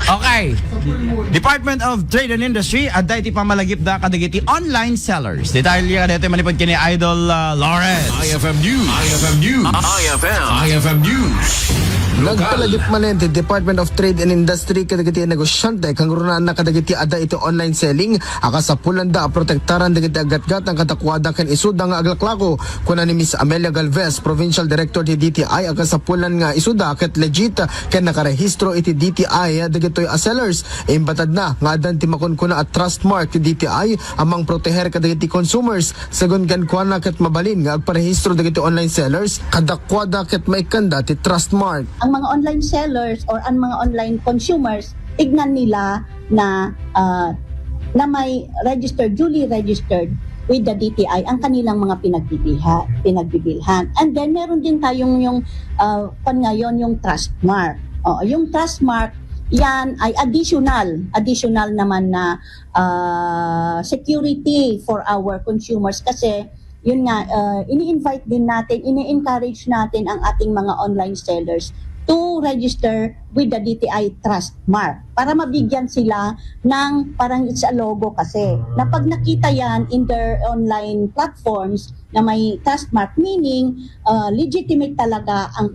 Okay. Department of Trade and Industry adda iti pamalagip da kadagiti online sellers. Detalye kadito manipod kini Idol Lawrence. IFM News. IFM News. IFM News. Nagpalagip man iti Department of Trade and Industry kadagiti negosyante kang runaan na kadagiti ada iti online selling akasapulan da protektaran dagiti agatgat ang katakwada ken isuda nga aglaklako kuna ni Miss Amelia Galvez, Provincial Director ti DTI akasapulan nga isuda ket legit ken nakarehistro iti DTI dagitoy a sellers imbatad na nga adan ti makunkuna at trust mark ti DTI amang proteher kadagiti consumers sagon ken kuana ket mabalin nga agparehistro dagiti online sellers kadakwada ket maikanda ti trust mark. Ang mga online sellers or ang mga online consumers, tignan nila na may duly registered with the DTI ang kanilang mga pinagbibilhan. And then meron din tayong yung trust mark. Yung trust mark, yan ay additional naman na security for our consumers kasi yun nga, ini-invite din natin, ini-encourage natin ang ating mga online sellers to register with the DTI Trust Mark para mabigyan sila ng parang it's a logo kasi na pag nakita yan in their online platforms na may Trust Mark meaning legitimate talaga ang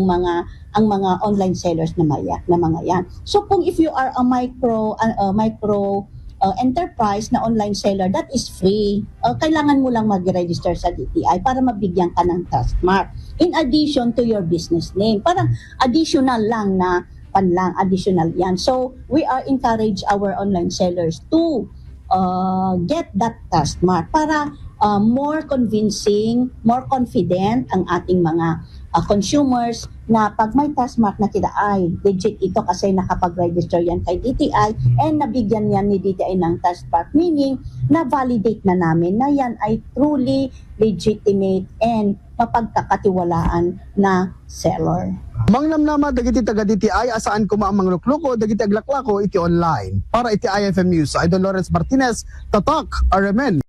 mga online sellers na mga yan. So kung if you are a micro enterprise na online seller, that is free. Kailangan mo lang mag-register sa DTI para mabigyan ka ng trust mark. In addition to your business name. Parang additional lang na additional yan. So, we are encourage our online sellers to get that trust mark para more convincing, more confident ang ating mga consumers na pag may trust mark na kita ay legit ito kasi nakapag-register yan kay DTI and nabigyan yan ni DTI ng trust mark meaning na-validate na namin na yan ay truly legitimate and mapagkakatiwalaan na seller. Mangnamnama dagiti taga DTI asaan kuma ang manglukluko dagiti aglaklako iti online. Para iti IFM News, Idol Lawrence Martinez, Tatak, RMN.